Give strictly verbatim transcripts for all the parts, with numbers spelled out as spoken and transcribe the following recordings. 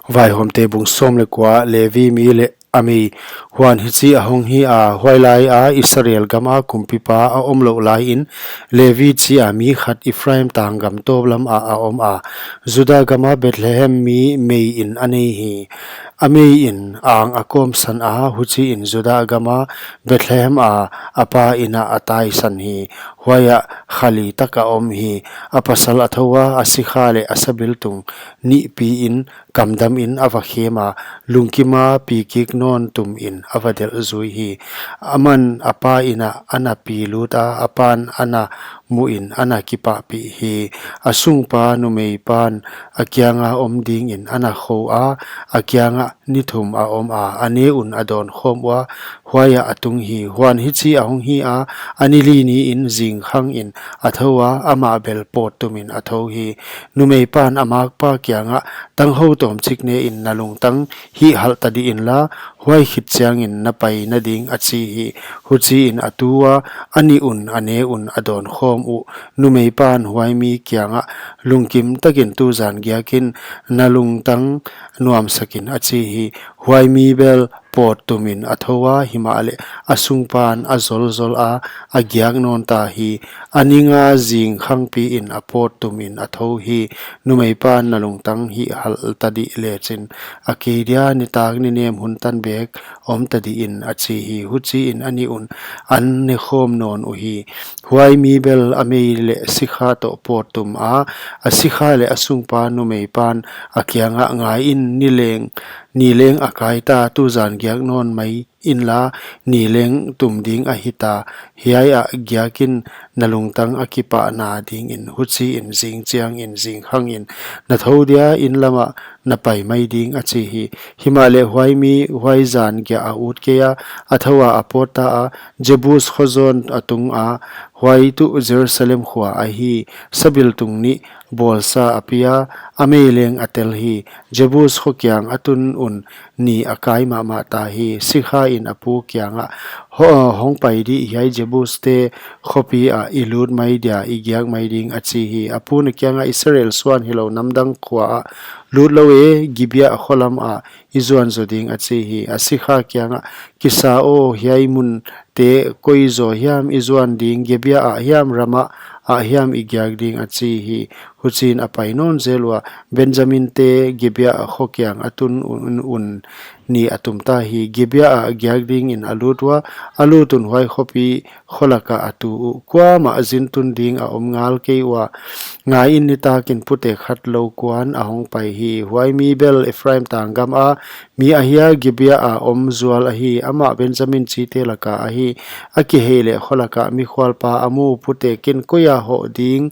Vaihawmte bung sawm leh kua. Levi mi leh a mei. Huan hichi ahong hi a, huailai a Israel gam a kumpipa a omlouh lai in, Levi chi a mi khat Ephraim tang gam tawp lam ah a om a, Juda gam a Bethlehem mi mei in a nei hi. A mei in ang a kawmsan a, huchi in Juda gam a Bethlehem a a pa in ah a taisan hi. Huai ah kha li tak a om hi. A pasal a thou a, a sikha leh a sabiltung nih pi in kamdam in a va khem a, lungkim a pi kik nawn tum in a va delh zui hi. Aman a pa in ah a na pi lut a, a pan a na muh in a na kipahpih hi. A sungpa numei pan a kiang a om ding in a na khou a, a kiang ah ni thum a om a, a ne un a dawn khawm ua, huai ah a tung hi. Huan hichi ahong hi a, a ni li ni in zingkhang in a thou a, amah bel pawt tum in a thou hi. Numei pan a makpa kiang ah, tanghou tawmchik ne in na lungtang hihhalh ta di inla, huai khit chiang in na paina ding, a chi hi. Huchi in a tu a, a ni un a ne un a dawn khawm uh. Numei pan huai mi kiang ah, lungkim tak in tuzan giak in, na lungtang nuamsak in, a chi hi. Huai mi bel pawt tum in a thou a, himahleh a sungpan a zolzol a, a giak nawn ta hi. A ni nga zingkhang pi in a pawt tum in a thou hi. Numei pan na lungtang hihhalh ta di lechin, a kei dia nitak ninem hun tan bek om ta di in, a chi hi. Huchi in a ni un an ne khawm nawn uhi. Huai mi bel a mei leh sikha toh pawt tum a, a sikha leh a sungpa numei pan a kiang ah, ngai in, ni leng, ni leng a kai ta, tuzan giak nawn mai inla, ni leng tum ding ahi ta. Hiai ah giak in, na lungtang a kipahna ding in, huchi in zing chiang in zingkhang in na thou dia, inn lam ah na pai mai ding, a chi hi. Himahleh huai mi huai zan giah a ut kei a, a thou a a pawt ta a, Jebus kho zawn a tung a, huai tuh Jerusalem khua ahi. Sabiltung nih bawlsa a pi a, a mei leng a tel hi. Jebus kho kiang a tun un ni a kai mahmah ta hi. Sikha in a pu kiang ah, ho-, hong pai di, hiai Jebus te khopi ah i lut mai dia, i giak mai ding, a chi hi. A pu na kiang ah, Israel suan hilou namdang khua ah lut lou e, Gibea kho lam ah i zuan zaw ding, a chi hi. A sikha kiang ah, kisa aw, hiai mun te koi zaw hiam i zuan ding, Gibea ah hiam, Rama ah hiam i giak ding, a chi hi. Huchi in a pai nawn zel ua, Benjamin te Gibea kho kiang a tun un, un ni a tum ta hi. Gibea ah giak ding in a lut ua, a lut un huai khopi kholak ah a tu uh. Kuamah zin tun ding a om ngal kei ua, ngai in, nitak in putek khat lou kuan a hong pai hi. Huai mi bel Ephraim tang gam a mi ahi a, Gibea a om zual ahi. Amah Benjamin chite lak a ahi. A kihei leh kholak ah mikhualpa a mu, putek in, koi a hoh ding,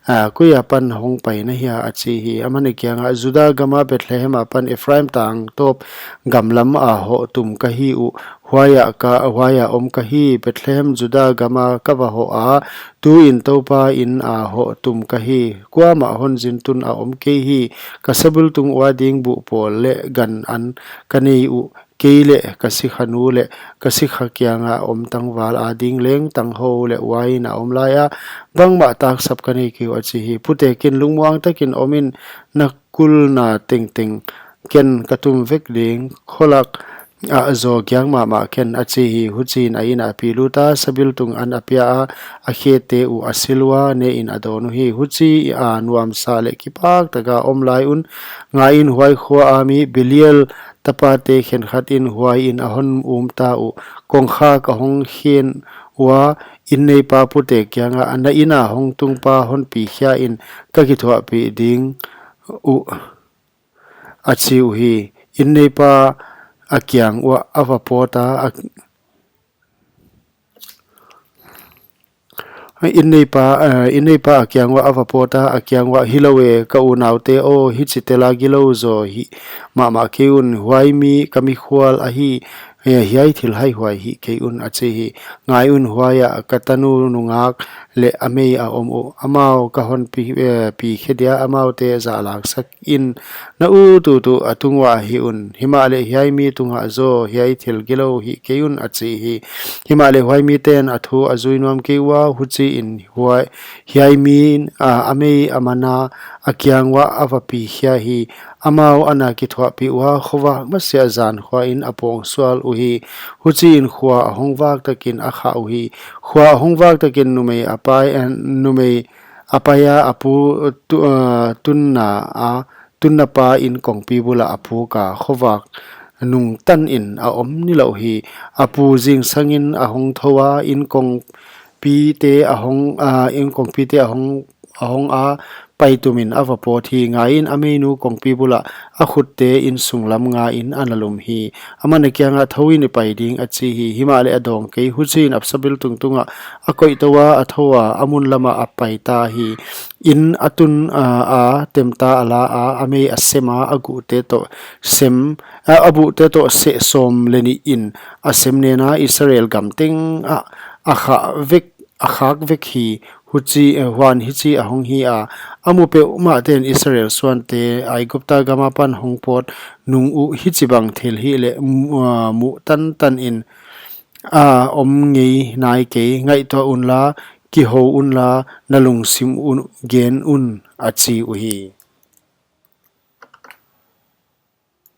a, koi a pan hong pai na hia, a chi hi. Aman a kiang ah, Juda gam a Bethlehem a pan Ephraim tang tawp gam lam a hoh tum ka hi uh. Huai ah ka, huai ah om ka hi. Bethlehem, Juda gam a ka va hoh a, tu in Toupa in a hoh tum ka hi. Kuamah hon zin tun a om kei hi. Ka sabiltung ua ding buh pawl leh gan an ka nei uh. Kei leh ka sikha nu leh ka sikha kiang a om tangval a ding leng tanghou leh uain a om lai a, bangmah taksap ka nei kei uh, a chi hi. Putek in, lungmuang tak in om in, na kulna tengteng ken ka tum vek ding, kholak ah zaw giak mahmah ken, a chi hi. Huchi in a inn ah a pi lut a, sabiltung an a pia a, a khete uh a sil ua, ne in a dawn uhi. Huchi a nuamsa leh kipak tak a om lai un, ngai in, huai khua a mi Belial tapate khenkhat in huai in a hon um ta uh. Kongkhak a hong khen ua, inn neipa putek kiang ah, na inn a hong tung pa hon pi khia in, ka kithuahpih ding uh, a chi uhi. Inn neipa a kiang uah a va pawt a, a, inn neipa, eh, inn neipa a kiang uah a va pawt a, a kiang uah, hilou e, ka unaute aw, hichi tel a gilou zaw hi mahmah kei un. Huai mi ka mikhual ahi. Eh, hiai thil haihuai hih kei un, a chi hi. Ngai un, huai ah ka tanu nungak leh a mei a om uh. Amau ka hon pi, eh, pi khe dia, amaute zahlaksak in, na ut ut uh a tung uah hih un. Himahleh hiai mi tungah zaw, hiai thil gilou hih kei un, a chi hi. Himahleh huai miten a thu a zui nuam kei ua, huchiin huai, hiai mi, ah, a mei a mana a kiang uah a va pi khia hi. Amau a na kithuahpih ua, khovak masiah zan khuain a pawng sual uhi. Huchiin khua a hong vak takin a khah uhi. Khua a hong vak takin numei a pai, eh, numei a paia a pu tu, eh, tunna a, tunna pa in kongpi bula a puk a, khovak nungtan in a om nilouh hi. A pu zingsangin a hong thou a, in kongpite a hong, ah, in kongpite a hong, a hong a, pai tumin a va pawt hi. Ngaiin a meinu kongpi bula a khutte in sunglam ngain a na lum hi. Aman a kiangah, thouin i pai ding, a chi hi. Himahleh a dawng kei. Huchiin Absa biltung tungah a koih tou a, a thou a, a mun lamah a pai ta hi. In a tun, ah, a temta a la a, a mei a sem a, a guhte toh sem, ah, a buhte toh seh sawm leh nih in a sem nena Israel gam teng ah a khak vek, a khak vek hi. Huchi, eh, huan hichi a hong hi a, a mu peuhmahte'n Israel suante Aigupta gam apan hong pawt nung uh hichibang thil hih leh, mm, ah, muh tantan in a om ngei nai kei. Ngaihtuah unla, kihou unla, na lungsim un gen un, a chi uhi.